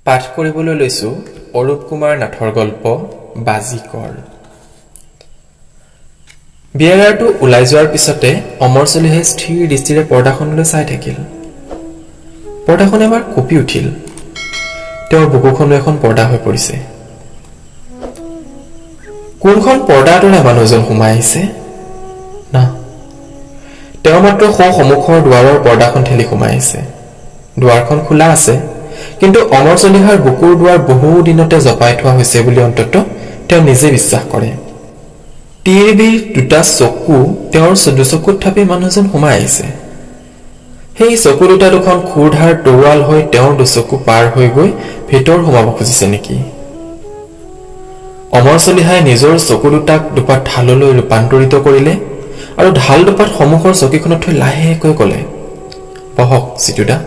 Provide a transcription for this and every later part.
পাঠ কৰিবলৈ লৈছোঁ অৰূপ কুমাৰ নাথৰ গল্প বাজিকৰ। বিয়েৰাৰটো ওলাই যোৱাৰ পিছতে অমৰ চলিহাই স্থিৰ দৃষ্টিৰে পৰ্দাখনলৈ চাই থাকিল। পৰ্দাখন এবাৰ কঁপি উঠিল। তেওঁৰ বুকুখনো এখন পৰ্দা হৈ পৰিছে। কোনখন পৰ্দাৰ দৰে মানুহজন সোমাই আহিছে? না, তেওঁ মাত্ৰ সৌ সন্মুখৰ দুৱাৰৰ পৰ্দাখন ঠেলি সোমাই আহিছে। দুৱাৰখন খোলা আছে, কিন্তু অমৰ চলিহাৰ বুকুৰ দুৱাৰ বহু দিনতে জপাই থোৱা হৈছে বুলি অন্ততঃ তেওঁ নিজে বিশ্বাস কৰে। তিৰবিৰ দুটা চকু তেওঁৰ দুচকুত থাপি মানুহজন সোমাই আহিছে। সেই চকু দুটা দুখন ক্ষুৰধাৰ তৰোৱাল হৈ তেওঁৰ দুচকু পাৰ হৈ গৈ ভিতৰ সোমাব খুজিছে নেকি? অমৰ চলিহাই নিজৰ চকু দুটাক দুপাত ঢাললৈ ৰূপান্তৰিত কৰিলে আৰু ঢাল দুপাত সন্মুখৰ চকীখনত থৈ লাহেকৈ ক'লে, বহক জিতুদা,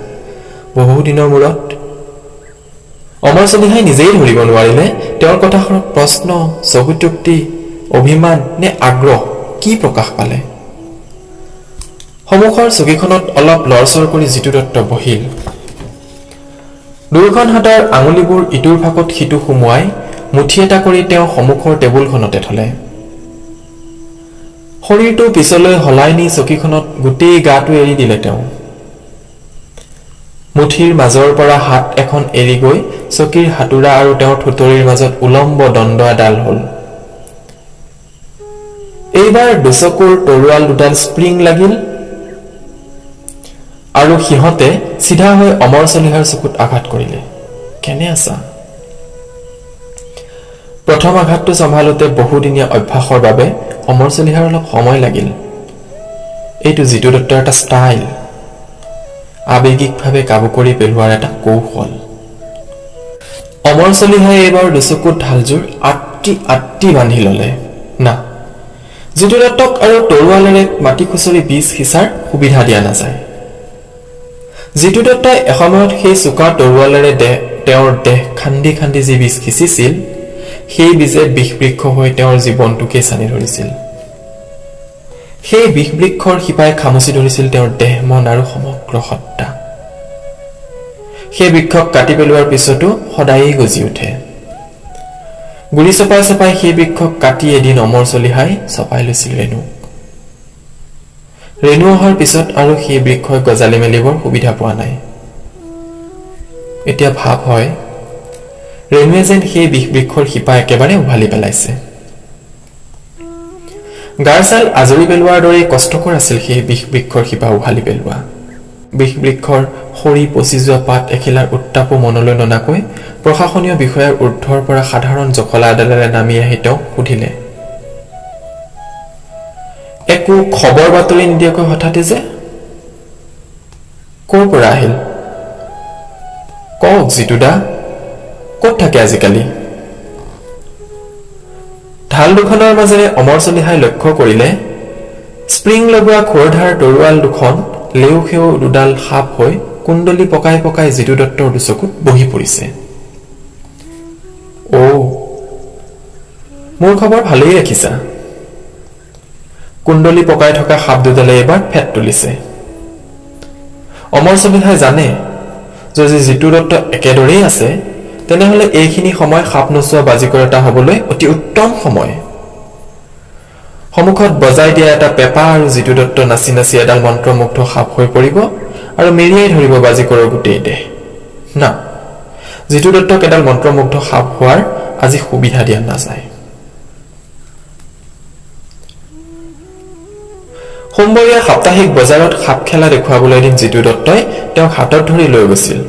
বহু দিনৰ মূৰত। অমৰ চলিহাই নিজেই ধৰিব নোৱাৰিলে তেওঁৰ কথাষাৰত প্ৰশ্ন, স্বগতোক্তি, অভিমান নে আগ্ৰহ কি প্ৰকাশ পালে। সন্মুখৰ চকীখনত অলপ লৰচৰ কৰি জিতু দত্ত বহিল। দুয়োখন হাতৰ আঙুলিবোৰ ইটোৰ ফাঁকত সিটো সুমুৱাই মুঠি এটা কৰি তেওঁ সন্মুখৰ টেবুলখনতে থলে। শৰীৰটো পিছলৈ সলাই নি চকীখনত গোটেই গাটো এৰি দিলে তেওঁ। মুঠিৰ মাজৰ পৰা হাত এখন এৰি গৈ চকীৰ হাতোৰা আৰু তেওঁৰ থুতৰিৰ মাজত উলম্ব দণ্ড এডাল হ'ল। এইবাৰ দুচকুৰ তৰোৱাল দুডাল স্প্ৰিং লাগিল আৰু সিহঁতে চিধা হৈ অমৰ চলিহাৰ চকুত আঘাত কৰিলে। কেনে আছা? প্ৰথম আঘাতটো চম্ভালোতে বহুদিনীয়া অভ্যাসৰ বাবে অমৰ চলিহাৰ অলপ সময় লাগিল। এইটো জিতু দত্তৰ এটা ষ্টাইল, আৱেগিকভাৱে কাবু কৰি পেলোৱাৰ এটা কৌশল। অমৰ চলিহাই এইবাৰ দুচকুত ঢালযোৰ আট্টি আট্টি বান্ধি ললে। না, জিতু দত্তক আৰু তৰোৱালেৰে মাটি খুচৰি বীজ সিঁচাৰ সুবিধা দিয়া নাযায়। জিতু দত্তই এসময়ত সেই চোকা তৰোৱালেৰে তেওঁৰ দেহ খান্দি খান্দি যি বীজ সিঁচিছিল, সেই বীজে বিষবৃক্ষ হৈ তেওঁৰ জীৱনটোকেই ছানি ধৰিছিল। সেই বিষবৃক্ষৰ শিপাই খামুচি ধৰিছিল তেওঁৰ দেহ, মন আৰু সমগ্ৰ সত্তা। সেই বৃক্ষক কাটি পেলোৱাৰ পিছতো সদায়েই গজি উঠে। গুৰি চপাই চপাই সেই বৃক্ষক কাটি এদিন অমৰ চলিহাই চপাই লৈছিল ৰেণুক। ৰেণু অহাৰ পিছত আৰু সেই বৃক্ষই গজালি মেলিবৰ সুবিধা পোৱা নাই। এতিয়া ভাৱ হয় ৰেণুৱে যেন সেই বিষবৃক্ষৰ শিপা একেবাৰে উভালি পেলাইছে। গাৰ ছাল আজৰি পেলোৱাৰ দৰেই কষ্টকৰ আছিল সেই বিষবৃক্ষৰ শিপা উভালি পেলোৱা। বিষবৃক্ষৰ সৰি পচি যোৱা পাত এখিলাৰ উত্তাপো মনলৈ ননাকৈ প্ৰশাসনীয় বিষয়াৰ ঊৰ্ধৰ পৰা সাধাৰণ জখলা এডালেৰে নামি আহি তেওঁক সুধিলে, একো খবৰ বাতৰি নিদিয়াকৈ হঠাতে যে ক'ৰ পৰা আহিল? কওক জিতুদা, ক'ত থাকে আজিকালি? ঢাল দুখনৰ মাজেৰে অমৰ চলিহাই লক্ষ্য কৰিলে, স্প্ৰিং লগোৱা ক্ষুৰধাৰ তৰোৱাল দুখন লেউ সেউ দুডাল সাপ হৈ কুণ্ডলী পকাই পকাই জিতু দত্তৰ দুচকুত বহি পৰিছে। অ', মোৰ খবৰ ভালেই ৰাখিছা। কুণ্ডলী পকাই থকা সাপ দুডালে এইবাৰ ফেট তুলিছে। অমৰ চলিহাই জানে, যদি জিতু দত্ত একেদৰেই আছে তেনেহলে এইখিনি সময় সাপ নচোৱা বাজিকৰ এটা হবলৈ অতি উত্তম সময়। সন্মুখত বজাই দিয়া এটা পেঁপা আৰু জিতু দত্ত নাচি নাচি এডাল মন্ত্ৰমুগ্ধ সাপ হৈ পৰিব আৰু মেৰিয়াই ধৰিব বাজিকৰৰ গোটেই দেহ। না, জিতু দত্তক এডাল মন্ত্ৰমুগ্ধ সাপ হোৱাৰ আজি সুবিধা দিয়া নাযায়। সোমবৰীয়া সাপ্তাহিক বজাৰত সাপ খেলা দেখুৱাবলৈ এদিন জিতু দত্তই তেওঁক হাতত ধৰি লৈ গৈছিল।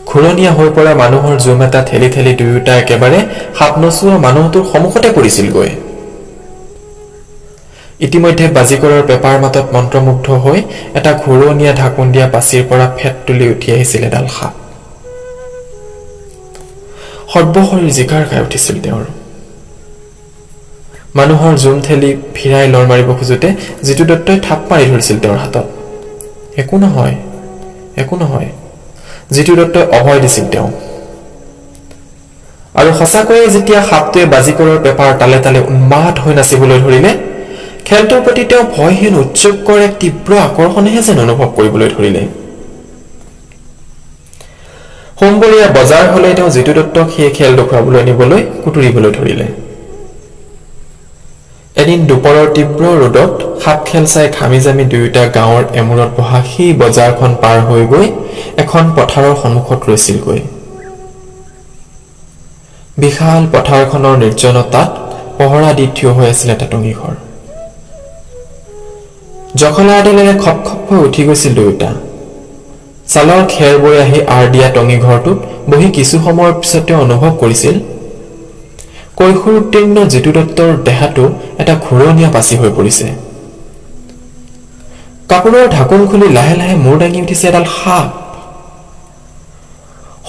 ঘূৰণীয়া হৈ পৰা মানুহৰ জুম এটা ঠেলি ঠেলি দুয়োটা একেবাৰে সাপ নচোৱা মানুহটোৰ সন্মুখতে পৰিছিলগৈ। ইতিমধ্যে বাজিকৰৰ পেপাৰ মাতত মন্ত্ৰমুগ্ধ হৈ এটা ঘূৰণীয়া ঢাকোন দিয়া পাচিৰ পৰা ফেট তুলি উঠি আহিছিল এডাল সাপ। সৰ্বশৰীৰ জিকাৰ খাই উঠিছিল তেওঁৰ। মানুহৰ জুম ঠেলি ভিৰাই লৰ মাৰিব খোজোতে জিতু দত্তই থাপ মাৰি ধৰিছিল তেওঁৰ হাতত। একো নহয়, একো নহয়, জিতু দত্তই অভয় দিছিল তেওঁক। আৰু সঁচাকৈয়ে যেতিয়া সাপটোৱে বাজিকৰৰ পেপাৰ তালে তালে উন্মাদ হৈ নাচিবলৈ ধৰিলে, খেলটোৰ প্ৰতি তেওঁ ভয়হীন উৎসুকৰ এক তীব্ৰ আকৰ্ষণেহে যেন অনুভৱ কৰিবলৈ ধৰিলে। দেওবৰীয়া বজাৰ হ'লে তেওঁ জিতু দত্তক সেই খেল দেখুৱাবলৈ নিবলৈ কুটুৰিবলৈ ধৰিলে। এদিন দুপৰৰ তীব্ৰ ৰ'দত সাপ খেল চাই ঘামি জামি দুয়োটা গাঁৱৰ এমূৰত বহা সেই বজাৰখন পাৰ হৈ গৈ এখন পথাৰৰ সন্মুখত ৰৈছিলগৈ। বিশাল পথাৰখনৰ নিৰ্জনতাত পহৰা দি থিয় হৈ আছিল এটা টঙিঘৰ। জখলা এডালেৰে খপ খপ হৈ উঠি গৈছিল দুয়োটা। ছালৰ খেৰ বৈ আহি আঁৰ দিয়া টঙি ঘৰটোত বহি কিছু সময়ৰ পিছত তেওঁ অনুভৱ কৰিছিল কৈশোৰ উত্তীৰ্ণ জিতু দত্তৰ দেহাটো এটা ঘূৰণীয়া পাচি হৈ পৰিছে। কাপোৰৰ ঢাকোন খুলি লাহে লাহে মূৰ দাঙি উঠিছে এডাল সাপ।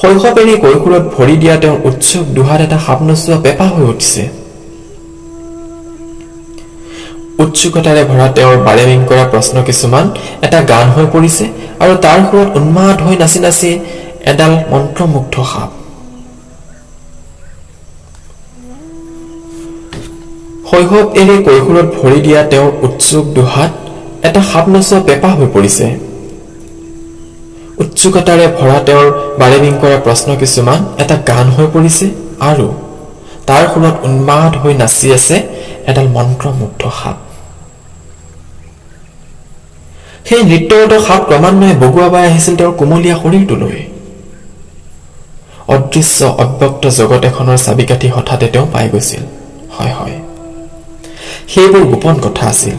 শৈশৱ এৰি কৈশোৰত ভৰি দিয়া তেওঁৰ উৎসুক দুহাত এটা সাপ নচোৱা পেপা হৈ উঠিছে। উৎসুকতাৰে ভৰা তেওঁৰ বাৰেবিং কৰা প্ৰশ্ন কিছুমান এটা গান হৈ পৰিছে আৰু তাৰ সুৰত উন্মাদ হৈ নাচি নাচি এডাল মন্ত্ৰমুগ্ধ সাপ। শৈশৱ এৰি কৈশোৰত ভৰি দিয়া তেওঁৰ উৎসুক দুহাত এটা সাপ নচোৱা পেপা হৈ পৰিছে। উৎসুকতাৰে ভৰা তেওঁৰ বাৰেবিং কৰা প্ৰশ্ন কিছুমান এটা গান হৈ পৰিছে আৰু তাৰ সুৰত উন্মাদ হৈ নাচি আছে এডাল মন্ত্ৰমুগ্ধ সাপ। সেই নৃত্যৰত সাপ ক্ৰমান্বয়ে বগুৱা বাই আহিছিল তেওঁৰ কুমলীয়া শৰীৰটোলৈ। অদৃশ্য অব্যক্ত জগত এখনৰ চাবিকাঠি হঠাতে তেওঁ পাই গৈছিল। হয় হয়, সেইবোৰ গোপন কথা আছিল।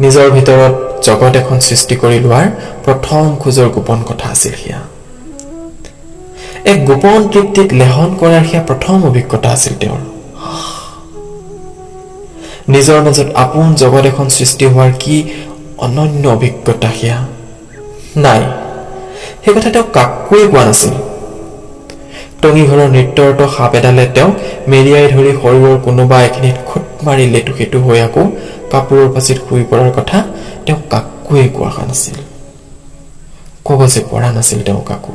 নিজৰ ভিতৰত জগত এখন সৃষ্টি কৰি লোৱাৰ প্ৰথম খোজৰ গোপন কথা আছিল সেয়া। এক গোপন তৃপ্তিত লেহন কৰাৰ সেয়া প্ৰথম অভিজ্ঞতা আছিল তেওঁৰ। নিজৰ মাজত আপোন জগত এখন সৃষ্টি হোৱাৰ কি অনন্য অভিজ্ঞতা সেয়া। নাই, সেই কথা তেওঁ কাকোৱে কোৱা নাছিল। টঙি ঘৰৰ নৃত্যৰত সাপ এডালে তেওঁক মেৰিয়াই ধৰি শৰীৰৰ কোনোবা এখিনিত খুট মাৰি লেটু সেতু হৈ আকৌ কাপোৰৰ পাচিত শুই পৰাৰ কথা তেওঁ কাকোৱে কোৱা নাছিল। ক'ব যে পৰা নাছিল তেওঁ কাকো।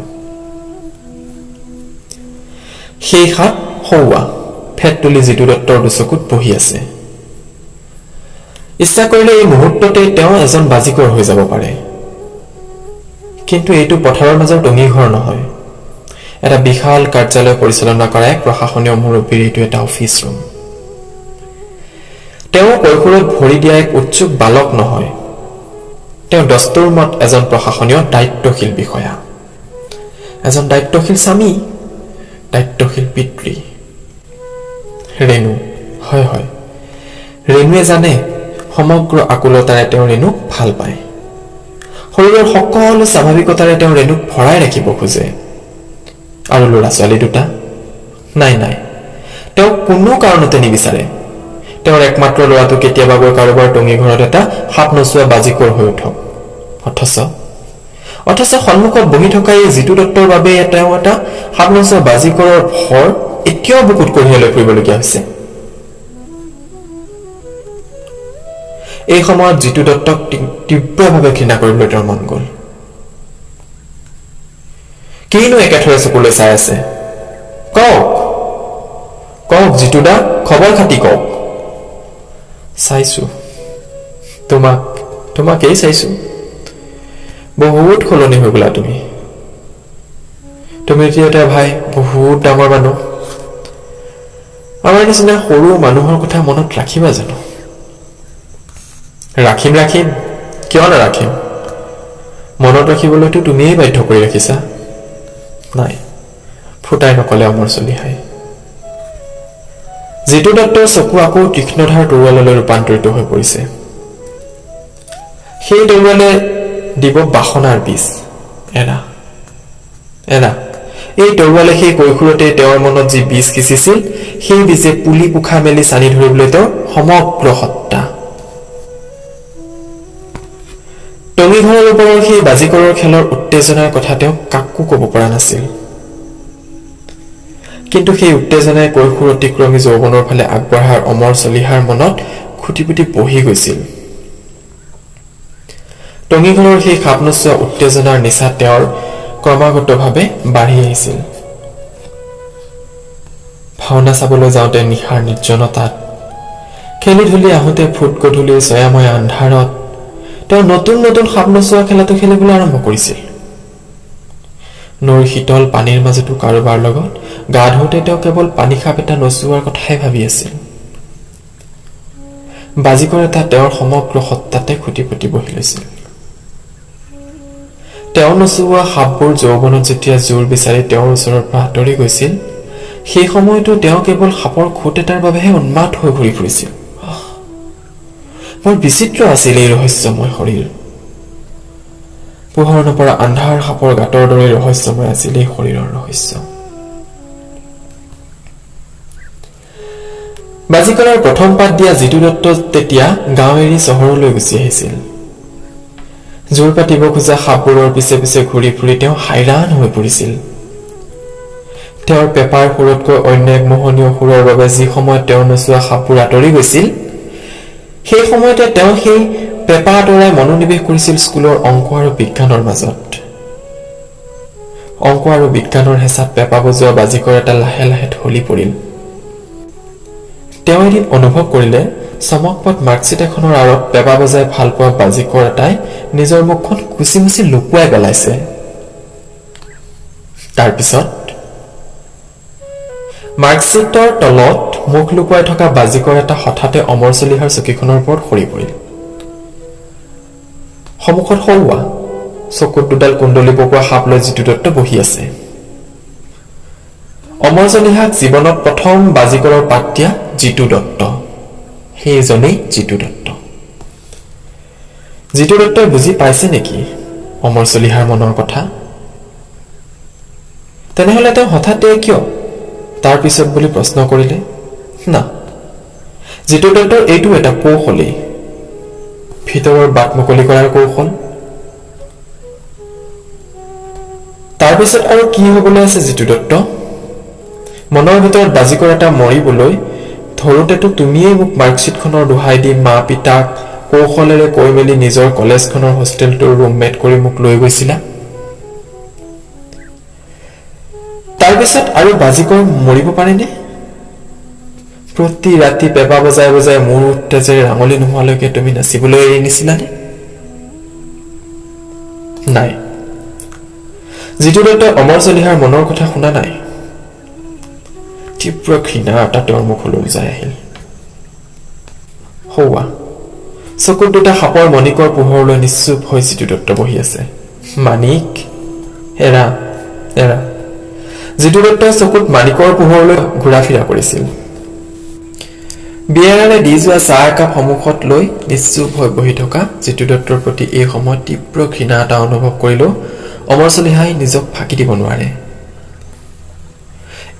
সেই সাপ সৌৱা ফেট তুলি জিতু দত্তৰ দুচকুত বহি আছে। ইচ্ছা কৰিলে এই মুহূৰ্ততে তেওঁ এজন বাজিকৰ হৈ যাব পাৰে। কিন্তু এইটো পথাৰৰ মাজৰ টঙি ঘৰ নহয়, এটা বিশাল কাৰ্যালয় পৰিচালনা কৰা এক প্ৰশাসনীয় মুৰব্বীৰ এইটো এটা অফিচ ৰুম। তেওঁ কৈশোৰত ভৰি দিয়া এক উৎসুক বালক নহয়, তেওঁ দস্তুৰমত এজন প্ৰশাসনীয় দায়িত্বশীল বিষয়া, এজন দায়িত্বশীল স্বামী, দায়িত্বশীল পিতৃ। ৰেণু, হয় হয়, ৰেণুৱে জানে সমগ্ৰ আকুলতাৰে তেওঁ ৰেণুক ভাল পায়। শৰীৰৰ সকলো স্বাভাৱিকতাৰে তেওঁ ৰেণুক ভৰাই ৰাখিব খোজে। আৰু ল'ৰা ছোৱালী দুটা? নাই নাই, তেওঁ কোনো কাৰণতে নিবিচাৰে তেওঁৰ একমাত্ৰ ল'ৰাটো কেতিয়াবা গৈ কাৰোবাৰ টঙি ঘৰত এটা সাপ নচোৱা বাজিকৰ হৈ উঠক। অথচ অথচ সন্মুখত বহি থকা এই জিতু দত্তৰ বাবে তেওঁ এটা সাপ নচোৱা বাজিকৰৰ ভৰ এতিয়াও বুকুত কঢ়িয়াই লৈ ফুৰিবলগীয়া হৈছে। এই সময়ত জিতু দত্তক তীব্ৰভাৱে ঘৃণা কৰিবলৈ তেওঁৰ মন গ'ল। কিনো একেথৰে চকুলৈ চাই আছে? কওক কওক জিতুদা, খবৰ খাতি কওক। চাইছো, তোমাক তোমাকেই চাইছো। বহুত সলনি হৈ গ'লা তুমি। তুমি এতিয়া এটা ভাই বহুত ডাঙৰ মানুহ। আমাৰ নিচিনা সৰু মানুহৰ কথা মনত ৰাখিবা জানো? ৰাখিম ৰাখিম, কিয় নাৰাখিম? মনত ৰাখিবলৈতো তুমিয়েই বাধ্য কৰি ৰাখিছা। নাই, ফুটাই নকলে অমৰ চলিহাই। জিতু দত্তৰ চকু আকৌ তীক্ষ্ণধাৰ তৰোৱাললৈ ৰূপান্তৰিত হৈ পৰিছে। সেই তৰোৱালে দিব বাসনাৰ বীজ। এৰা এৰা, এই তৰোৱালে সেই কৈশোৰতে তেওঁৰ মনত যি বীজ সিঁচিছিল সেই বীজে পুলি পোখা মেলি চানি ধৰিবলৈ তেওঁৰ সমগ্ৰ সত্তা। টঙিঘৰৰ ওপৰৰ সেই বাজিকৰৰ খেলৰ উত্তেজনাৰ কথা তেওঁ কাকো ক'ব পৰা নাছিল। কিন্তু সেই উত্তেজনাই কৈশোৰ অতিক্ৰমী যৌৱনৰ ফালে আগবঢ়াৰ অমৰ চলিহাৰ মনত খুটি পুটি বহি গৈছিল। টঙিঘৰৰ সেই খাপ নোচোৱা উত্তেজনাৰ নিচা তেওঁৰ ক্ৰমাগতভাৱে বাঢ়ি আহিছিল। ভাওনা চাবলৈ যাওঁতে নিশাৰ নিৰ্জনতাত, খেলি ধূলি আহোঁতে ফুট গধূলিৰ ছয়াময় আন্ধাৰত তেওঁ নতুন নতুন সাপ নচোৱা খেলাটো খেলিবলৈ আৰম্ভ কৰিছিল। নৈৰ শীতল পানীৰ মাজতো কাৰোবাৰ লগত গা ধোওঁতে তেওঁ কেৱল পানী সাপ এটা নচুৱাৰ কথাহে ভাবি আছিল। বাজিকৰ এটা তেওঁৰ সমগ্ৰ সত্তাতে খুটি পুতি বহি লৈছিল। তেওঁ নচুওৱা সাপবোৰ যৌৱনত যেতিয়া জোৰ বিচাৰি তেওঁৰ ওচৰৰ পৰা আঁতৰি গৈছিল, সেই সময়তো তেওঁ কেৱল সাপৰ খুঁত এটাৰ বাবেহে উন্মাদ হৈ ঘূৰি ফুৰিছিল। বৰ বিচিত্ৰ আছিল এই ৰহস্যময় শৰীৰ। পোহৰ নপৰা আন্ধাৰ সাপৰ গাঁতৰ দৰে ৰহস্যময় আছিল এই শৰীৰৰ ৰহস্য। বাজিকৰাৰ প্ৰথম পাত দিয়া জিতু দত্ত তেতিয়া গাঁও এৰি চহৰলৈ গুচি আহিছিল। জোৰ পাতিব খোজা সাপবোৰৰ পিছে পিছে ঘূৰি ফুৰি তেওঁ হাইৰাণ হৈ পৰিছিল। তেওঁৰ পেপাৰ সুৰতকৈ অন্য এক মোহনীয় সুৰৰ বাবে যি সময়ত তেওঁ নচোৱা সাপবোৰ আঁতৰি গৈছিল, সেই সময়তে তেওঁ সেই পেপা আঁতৰাই মনোনিৱেশ কৰিছিল স্কুলৰ অংক আৰু বিজ্ঞানৰ মাজত। অংক আৰু বিজ্ঞানৰ হেঁচাত পেপা বজোৱা বাজিকৰ এটা লাহে লাহে ঢলি পৰিল। তেওঁ এদিন অনুভৱ কৰিলে চমকপদ মাৰ্কশ্বিট এখনৰ আঁৰত পেপা বজাই ভাল পোৱা বাজিকৰ এটাই নিজৰ মুখখন কুচি মুচি লুকুৱাই পেলাইছে। তাৰপিছত মাৰ্কশ্বিটৰ তলত মুখ লুকুৱাই থকা বাজিকৰ এটা হঠাতে অমৰ চলিহাৰ চকীখনৰ ওপৰত সৰি পৰিল। সন্মুখত সৌৱা চকুত দুডাল কুণ্ডলী পকোৱা সাপ লৈ জিতু দত্ত বহি আছে। অমৰ চলিহাক জীৱনত প্ৰথম বাজিকৰৰ পাত দিয়া জিতু দত্ত, সেইজনেই জিতু দত্ত। জিতু দত্তই বুজি পাইছে নেকি অমৰ চলিহাৰ মনৰ কথা? তেনেহলে তেওঁ হঠাতে কিয় তাৰ পিছত বুলি প্ৰশ্ন কৰিলে? না, জিতু দত্তৰ এইটো এটা কৌশলেই, ভিতৰৰ বাট মুকলি কৰাৰ কৌশল। তাৰপিছত আৰু কি হবলৈ আছে জিতু দত্ত? মনৰ ভিতৰত বাজিকৰ এটা মৰিবলৈ ধৰোঁতেতো তুমিয়েই মোক মাৰ্কশ্বিটখনৰ দোহাই দি মা পিতাক কৌশলেৰে কৈ মেলি নিজৰ কলেজখনৰ হোষ্টেলটোৰ ৰুমমেট কৰি মোক লৈ গৈছিলা। তাৰপিছত আৰু বাজিকৰ মৰিব পাৰেনে? প্ৰতি ৰাতি পেপা বজাই বজাই মোৰ উত্তেজেৰে ৰাঙলী নোহোৱালৈকে তুমি নাচিবলৈ এৰি নিছিলানে? নাই, জিতু দত্তই অমৰ চলিহাৰ মনৰ কথা শুনা নাই। তীব্ৰ ঘৃণা এটা তেওঁৰ মুখলৈ উজাই আহিল। সৌৱা চকুত দুটা সাপৰ মণিকৰ পোহৰলৈ নিশ্চুপ হৈ জিতু দত্ত বহি আছে। মানিক? এৰা এৰা। জিতু দত্তই চকুত মানিকৰ পোহৰলৈ ঘূৰা ফিৰা কৰিছিল। বিয়েৰাৰে দি যোৱা চাহ একাপ সন্মুখত লৈ নিশ্চুপ হৈ বহি থকা জিতু দত্তৰ প্ৰতি এই সময়ত তীব্ৰ ঘৃণা এটা অনুভৱ কৰিলেও অমৰ চলিহাই নিজক ফাঁকি দিব নোৱাৰে।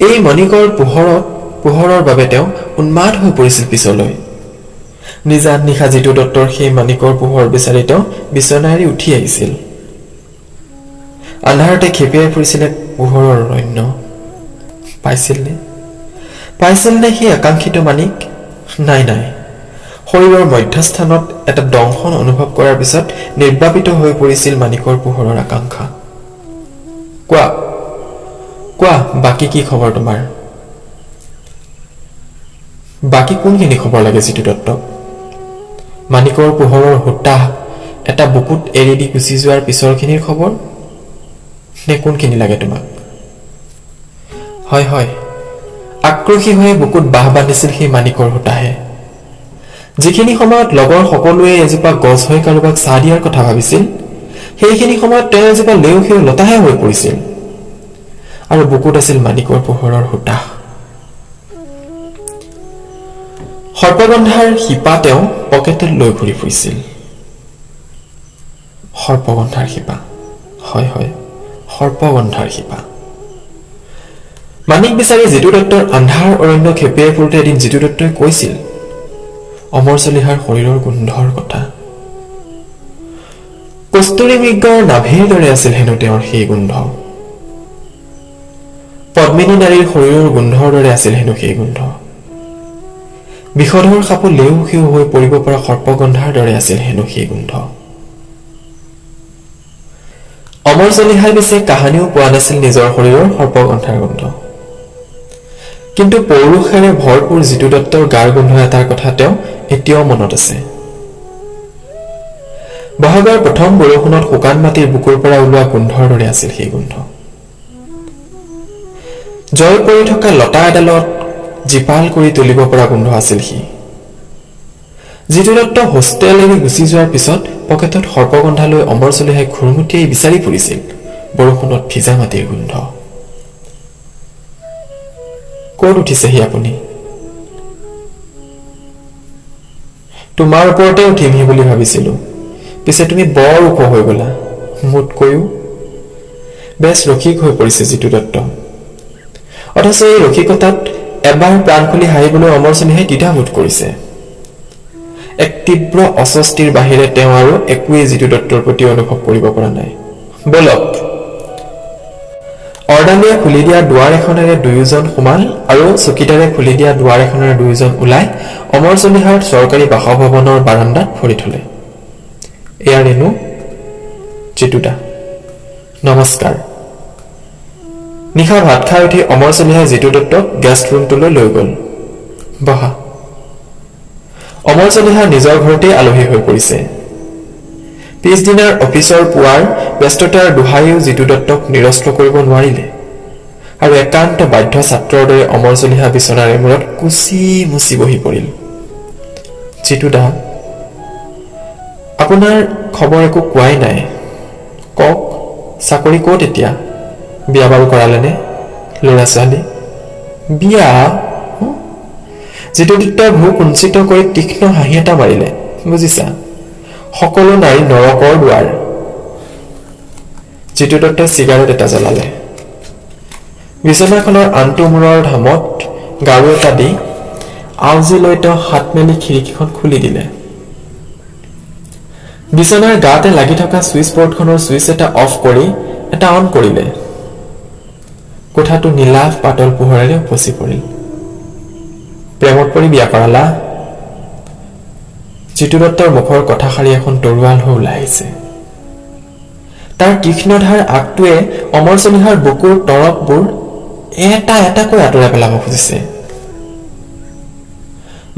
এই মণিকৰ পোহৰৰ বাবে তেওঁ উন্মাদ হৈ পৰিছিল। পিছলৈ নিজান নিশা জিতু দত্তৰ সেই মানিকৰ পোহৰ বিচাৰি তেওঁ বিচনা এৰি উঠি আহিছিল। আন্ধাৰতে খেপিয়াই ফুৰিছিল এক পোহৰৰ অৰণ্য। পাইছিলনে? পাইছিলনে সেই আকাংক্ষিত মানিক? নাই নাই। শৰীৰৰ মধ্যস্থানত এটা দংশন অনুভৱ কৰাৰ পিছত নিৰ্বাপিত হৈ পৰিছিল মানিকৰ পোহৰৰ আকাংক্ষা। কোৱা কোৱা, বাকী কি খবৰ তোমাৰ? বাকী কোনখিনি খবৰ লাগে জিতু দত্তক? মানিকৰ পোহৰৰ হুতাহ এটা বুকুত এৰি দি গুচি যোৱাৰ পিছৰখিনিৰ খবৰ নে কোনখিনি লাগে তোমাক? হয় হয়, আক্ৰোশী হৈ বুকুত বাহ বান্ধিছিল সেই মানিকৰ হুতাহে। যিখিনি সময়ত লগৰ সকলোৱে এজোপা গছ হৈ কাৰোবাক চাহ দিয়াৰ কথা ভাবিছিল, সেইখিনি সময়ত তেওঁ এজোপা লেউ সেউ লতাহে হৈ পৰিছিল আৰু বুকুত আছিল মানিকৰ পোহৰৰ হুতাহ। সৰ্পগন্ধাৰ শিপা তেওঁ পকেটত লৈ ঘূৰি ফুৰিছিল। সৰ্পগন্ধাৰ শিপা, হয় হয়, সৰ্পগন্ধাৰ শিপা। মানিক বিচাৰি জিতু দত্তৰ আন্ধাৰ অৰণ্য খেপিয়াই ফুৰোঁতে এদিন জিতু দত্তই কৈছিল অমৰ চলিহাৰ শৰীৰৰ গোন্ধৰ কথা। কস্তুৰী মৃগৰ নাভিৰ দৰে আছিল হেনো তেওঁৰ সেই গোন্ধ। পদ্মিনী নাৰীৰ শৰীৰৰ গোন্ধৰ দৰে আছিল হেনো সেই গোন্ধ। বিষধৰ সাপো লেউ সেউ হৈ পৰিব পৰা সৰ্পগন্ধাৰ দৰে আছিল হেনো সেই গোন্ধ। অমৰ চলিহাই পিছে কাহানিও পোৱা নাছিল নিজৰ শৰীৰৰ সৰ্পগন্ধাৰ গোন্ধ। কিন্তু পৌৰুষেৰে ভৰপূৰ জিতু দত্তৰ গাৰ গোন্ধ এটাৰ কথা তেওঁ এতিয়াও মনত আছে। বহাগৰ প্ৰথম বৰষুণত শুকান মাটিৰ বুকুৰ পৰা ওলোৱা গোন্ধৰ দৰে আছিল সেই গোন্ধ। জয় পৰি থকা লতা এডালত জীপাল কৰি তুলিব পৰা গোন্ধ আছিল সি। জিতু দত্ত হোষ্টেল এৰি গুচি যোৱাৰ পিছত পকেটত সৰ্পগন্ধা লৈ অমৰ চলিহাই ঘুৰমুটিয়াই বিচাৰি ফুৰিছিল বৰষুণত ভিজা মাটিৰ গোন্ধ। ক'ত উঠিছেহি আপুনি? তোমাৰ ওপৰতে উঠিমহি বুলি ভাবিছিলো, পিছে তুমি বৰ ওখ হৈ গলা মোতকৈও। বেছ ৰসিক হৈ পৰিছে জিতু দত্ত। অথচ এই ৰসিকতাত এবাৰ প্ৰাণ খুলি হাঁহিবলৈ অমৰ চলিহাই দ্বিধাবোধ কৰিছে। এক তীব্ৰ অস্বস্তিৰ বাহিৰে তেওঁ আৰু একোৱেই জিতু দত্তৰ প্ৰতি অনুভৱ কৰিব পৰা নাই। ব'লক। অৰ্ডালিয়ে খুলি দিয়া দুৱাৰ এখনেৰে দুয়োজন সোমাল আৰু চকীদাৰে খুলি দিয়া দুৱাৰ এখনেৰে দুয়োজন ওলাই অমৰ চলিহাৰ চৰকাৰী বাসভৱনৰ বাৰান্দাত ভৰি থলে। এয়া ৰেণু, জিতুদা, নমস্কাৰ। নিশা ভাত খাই উঠি অমৰ চলিহাই জিতু দত্তক গেষ্ট ৰুমটোলৈ লৈ গ'ল। বহা। অমৰ চলিহা নিজৰ ঘৰতেই আলহী হৈ পৰিছে। পিছদিনাৰ অফিচৰ পুৱাৰ ব্যস্ততাৰ দোহাইও জিতু দত্তক নিৰস্ত্ৰ কৰিব নোৱাৰিলে আৰু একান্ত বাধ্য ছাত্ৰৰ দৰে অমৰ চলিহা বিচনাৰ এমূৰত কুচি মুচি বহি পৰিল। জিতুদা, আপোনাৰ খবৰ একো কোৱাই নাই। কওক, চাকৰি ক'ত এতিয়া? বিয়া বাৰু কৰালেনে? ল'ৰা ছোৱালী? বিয়া? জিতু দত্তই ভূ কুঞ্চিত কৰি তীক্ষ্ণ হাঁহি এটা মাৰিলে। বুজিছা, সকলো নাৰী নৰকৰ দুৱাৰ। জিতু দত্তই চিগাৰেট এটা জ্বলালে। বিচনাখনৰ আনটো মূৰৰ ধামত গাৰু এটা দি আউজি লৈ তেওঁ হাত মেলি খিৰিকীখন খুলি দিলে। বিচনাৰ গাতে লাগি থকা ছুইচ বৰ্ডখনৰ ছুইচ এটা অফ কৰি এটা অন কৰিলে। কোঠাটো নীলাভ পাতল পোহৰেৰে উপচি পৰিল। প্ৰেমত পৰি বিয়া কৰালা? জিতু দত্তৰ মুখৰ কথাষাৰি এখন তৰোৱাল হৈ ওলাই আহিছে। তাৰ তীক্ষ্ণধাৰ আগটোৱে অমৰ চলিহাৰ বুকুৰ তৰপবোৰ এটা এটাকৈ আঁতৰাই পেলাব খুজিছে।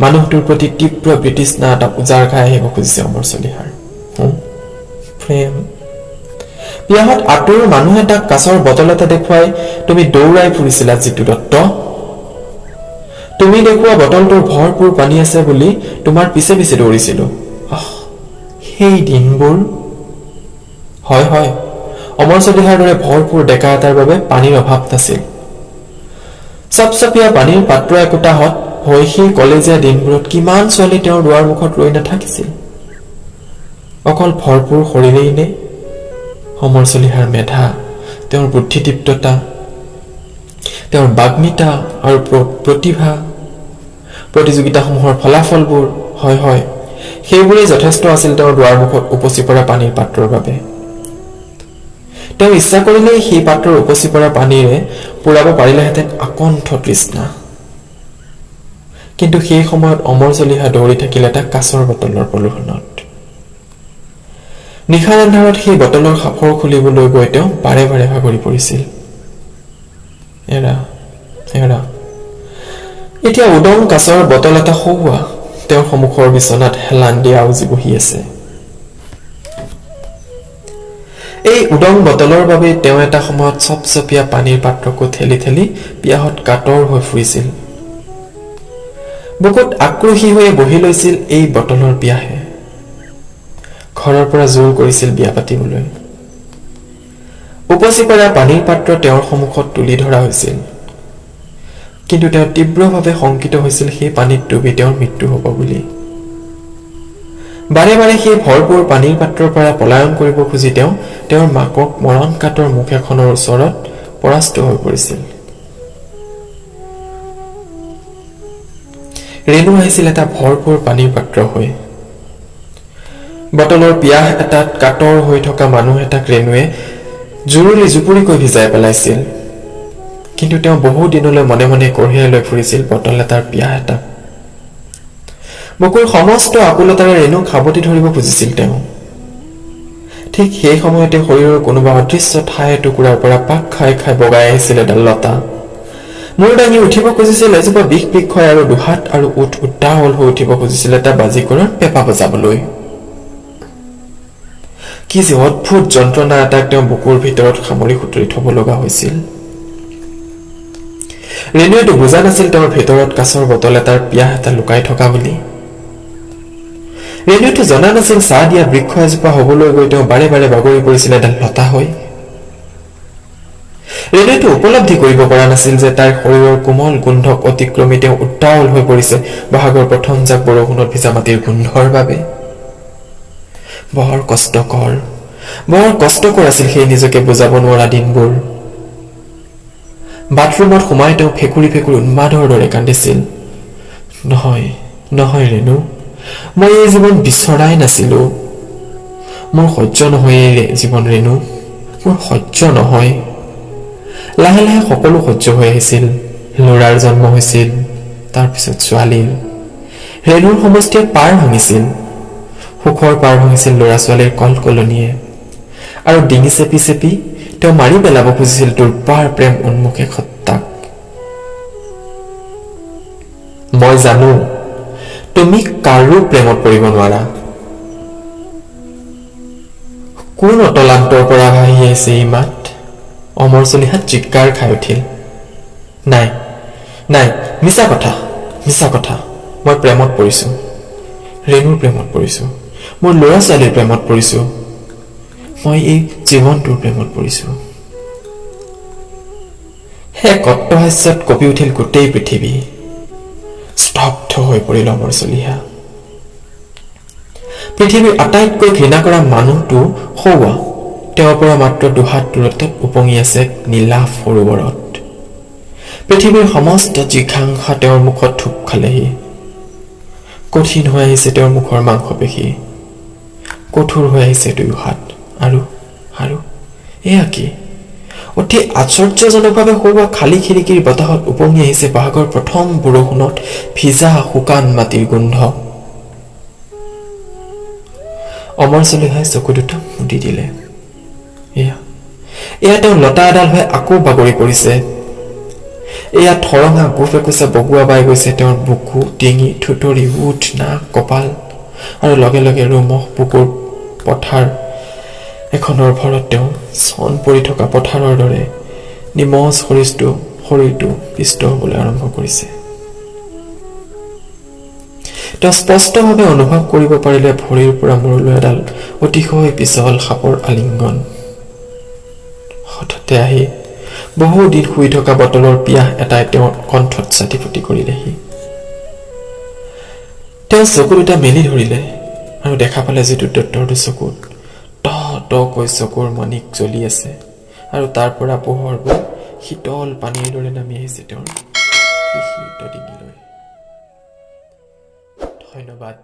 মানুহটোৰ প্ৰতি তীব্ৰ বিতৃষ্ণা এটা উজাৰ খাই আহিব খুজিছে অমৰ চলিহাৰ। প্ৰেম। পিয়াহত আঁতুৰ মানুহ এটাক কাঁচৰ বটল এটা দেখুৱাই তুমি দৌৰাই ফুৰিছিলা জিতু দত্ত। তুমি দেখুওৱা বটলটোৰ ভৰপূৰ পানী আছে বুলি তোমাৰ পিছে পিছে দৌৰিছিলো। আহ, সেই দিনবোৰ। হয় হয়, অমৰ চলিহাৰ দৰে ভৰপূৰ ডেকা এটাৰ বাবে পানীৰ অভাৱ নাছিল। চপচপীয়া পানীৰ পাত্ৰ একোটাহঁত হৈ সেই কলেজীয়া দিনবোৰত কিমান ছোৱালী তেওঁৰ দুৱাৰ মুখত ৰৈ নাথাকিছিল। অকল ভৰপূৰ শৰীৰেই নে? অমৰ চলিহাৰ মেধা, তেওঁৰ বুদ্ধিদীপ্ততা, তেওঁৰ বাগ্মিতা আৰু প্ৰতিভা, প্ৰতিযোগিতাসমূহৰ ফলাফলবোৰ, হয় হয়, সেইবোৰেই যথেষ্ট আছিল তেওঁৰ দুৱাৰ মুখত উপচি পৰা পানীৰ পাত্ৰৰ বাবে। তেওঁ ইচ্ছা কৰিলেই সেই পাত্ৰৰ উপচি পৰা পানীৰে পূৰাব পাৰিলেহেঁতেন আকণ্ঠ তৃষ্ণা। কিন্তু সেই সময়ত অমৰ চলিহা দৌৰি থাকিল এটা কাঁচৰ বটলৰ প্ৰলোভনত। নিশাৰ আন্ধাৰত সেই বটলৰ সাঁফৰ খুলিবলৈ গৈ তেওঁ বাৰে বাৰে ভাগৰি পৰিছিল। এৰা এৰা, এতিয়া উদং কাঁচৰ বটল এটা সৌৱা তেওঁৰ সন্মুখৰ বিচনাত হেলান দি আউজি বহি আছে। এই উদং বটলৰ বাবে তেওঁ এটা সময়ত চপচপীয়া পানীৰ পাত্ৰকো ঠেলি ঠেলি পিয়াহত কাতৰ হৈ ফুৰিছিল। বুকুত আক্ৰোহী হৈ বহি লৈছিল এই বটলৰ পিয়াহে। ঘৰৰ পৰা জোৰ কৰিছিল বিয়া পাতিবলৈ। উপচি পৰা পানীৰ পাত্ৰ তেওঁৰ সন্মুখত তুলি ধৰা হৈছিল, কিন্তু তেওঁ তীব্ৰভাৱে শংকিত হৈছিল সেই পানীত ডুবি তেওঁৰ মৃত্যু হ'ব বুলি। বাৰে বাৰে সেই ভৰপূৰ পানীৰ পাত্ৰৰ পৰা পলায়ন কৰিব খুজি তেওঁ তেওঁৰ মাকক মৰণ কাতৰ মুখ এখনৰ ওচৰত পৰাস্ত হৈ পৰিছিল। ৰেণু আহিছিল এটা ভৰপূৰ পানীৰ পাত্ৰ হৈ। বটলৰ পিয়াহ এটাত কাতৰ হৈ থকা মানুহ এটাক ৰেণুৱে জুৰুলি জুপুৰিকৈ ভিজাই পেলাইছিল, কিন্তু তেওঁ বহু দিনলৈ মনে মনে কঢ়িয়াই লৈ ফুৰিছিল বটল এটাৰ পিয়াহ এটা। বুকুৰ সমস্ত আকুলতাৰে ৰেণুক সাৱটি ধৰিব খুজিছিল তেওঁ। ঠিক সেই সময়তে শৰীৰৰ কোনোবা অদৃশ্য ঠাই এটুকুৰাৰ পৰা পাক খাই খাই বগাই আহিছিল এডাল লতা। মূৰ দাঙি উঠিব খুজিছিল এজোপা বিষ বৃক্ষই আৰু দুহাত আৰু ওঁঠ উত্তাৱল হৈ উঠিব খুজিছিল এটা বাজিকৰৰ পেঁপা বজাবলৈ। কি যে অদ্ভুত যন্ত্ৰণা এটাক তেওঁ বুকুৰ ভিতৰত সামৰি সুতৰি থব লগা হৈছিল। ৰেণুৱেতো বুজা নাছিল তেওঁৰ ভিতৰত কাঁচৰ বটল এটাৰ পিয়াহ এটা লুকাই থকা বুলি। ৰেণুৱেতো জনা নাছিল চাহ দিয়া বৃক্ষ এজোপা হ'বলৈ গৈ তেওঁ বাৰে বাৰে বাগৰি পৰিছিল এডাল লতা হৈ। ৰেণুৱেতো উপলব্ধি কৰিব পৰা নাছিল যে তাইৰ শৰীৰৰ কোমল গোন্ধক অতিক্ৰমি তেওঁ উত্তাৱল হৈ পৰিছে বহাগৰ প্ৰথম জাক বৰষুণত ভিজা মাটিৰ গোন্ধৰ বাবে। বৰ কষ্টকৰ, বৰ কষ্টকৰ আছিল সেই নিজকে বুজাব নোৱাৰা দিনবোৰ। বাথৰুমত সোমাই তেওঁ ফেকুৰি ফেকুৰি উন্মাদৰ দৰে কান্দিছিল। নহয় নহয় ৰেণু, মই এই জীৱন বিচৰাই নাছিলো। মোৰ সহ্য নহয় এই জীৱন ৰেণু, মোৰ সহ্য নহয়। লাহে লাহে সকলো সহ্য হৈ আহিছিল। ল'ৰাৰ জন্ম হৈছিল, তাৰপিছত ছোৱালীৰ। ৰেণুৰ সমষ্টিয়ে পাৰ ভাঙিছিল, সুখৰ পাৰ ভাঙিছিল ল'ৰা ছোৱালীৰ কলকলনিয়ে। আৰু ডিঙি চেপি চেপি তেওঁ মাৰি পেলাব খুজিছিল দুৰ্বাৰ প্ৰেম উন্মুখে সত্তাক। মই জানো তুমি কাৰো প্ৰেমত পৰিব নোৱাৰা। কোন অতলান্তৰ পৰা ভাহি আহিছে এই মাত? অমৰ চলিহাত চিৎকাৰ খাই উঠিল। নাই নাই, মিছা কথা, মিছা কথা। মই প্ৰেমত পৰিছো, ৰেণুৰ প্ৰেমত পৰিছো, মোৰ ল'ৰা ছোৱালীৰ প্ৰেমত পৰিছো, মই এই জীৱনটোৰ প্ৰেমত পৰিছো। এক অট্টহাস্যত কঁপি উঠিল গোটেই পৃথিৱী। স্তব্ধ হৈ পৰিল অমৰ চলিহা। পৃথিৱীৰ আটাইতকৈ ঘৃণা কৰা মানুহটো সৌৱা তেওঁৰ পৰা মাত্ৰ দুহাত দূৰত্বত উপঙি আছে নীলা সৰোবৰত। পৃথিৱীৰ সমস্ত জিঘাংসা তেওঁৰ মুখত থূপ খালেহি। কঠিন হৈ আহিছে তেওঁৰ মুখৰ মাংসপেশী, কঠোৰ হৈ আহিছে দুয়ো হাত। আৰু আৰু এয়া কি? অতি আশ্চৰ্যজনকভাৱে সৌৱা খালী খিৰিকীৰ বতাহত উপঙি আহিছে বহাগৰ প্ৰথম বৰষুণত ভিজা শুকান মাটিৰ গোন্ধ। অমৰ চলিহাই চকু দুটা মুদি দিলে। এয়া এয়া তেওঁ লতা এডাল হৈ আকৌ বাগৰি পৰিছে। এয়া থৰঙা গোফ একোচা বগুৱা বাই গৈছে তেওঁৰ বুকু, ডিঙি, থুতৰি, ওঠ, নাক, কপাল আৰু লগে লগে ৰুমহ বুকুৰ পথাৰ এখনৰ ভৰত তেওঁ চন পৰি থকা পথাৰৰ দৰে নিমজ শৰীৰটো পিষ্ট হ'বলৈ আৰম্ভ কৰিছে। তেওঁ স্পষ্টভাৱে অনুভৱ কৰিব পাৰিলে ভৰিৰ পৰা মূৰলৈ এডাল অতিশয় পিছল সাপৰ আলিংগন। হঠাতে আহি বহু দিন শুই থকা বটলৰ পিয়াহ এটাই তেওঁৰ কণ্ঠত ছাটি ফুটি কৰিলেহি। তেওঁ চকু দুটা মেলি ধৰিলে আৰু দেখা পালে যিটো দত্তৰ দুচকুত ট টকৈ চকুৰ মণিক জ্বলি আছে আৰু তাৰ পৰা পোহৰবোৰ শীতল পানীৰ দৰে নামি আহিছে তেওঁৰ ডিঙিলৈ। ধন্যবাদ।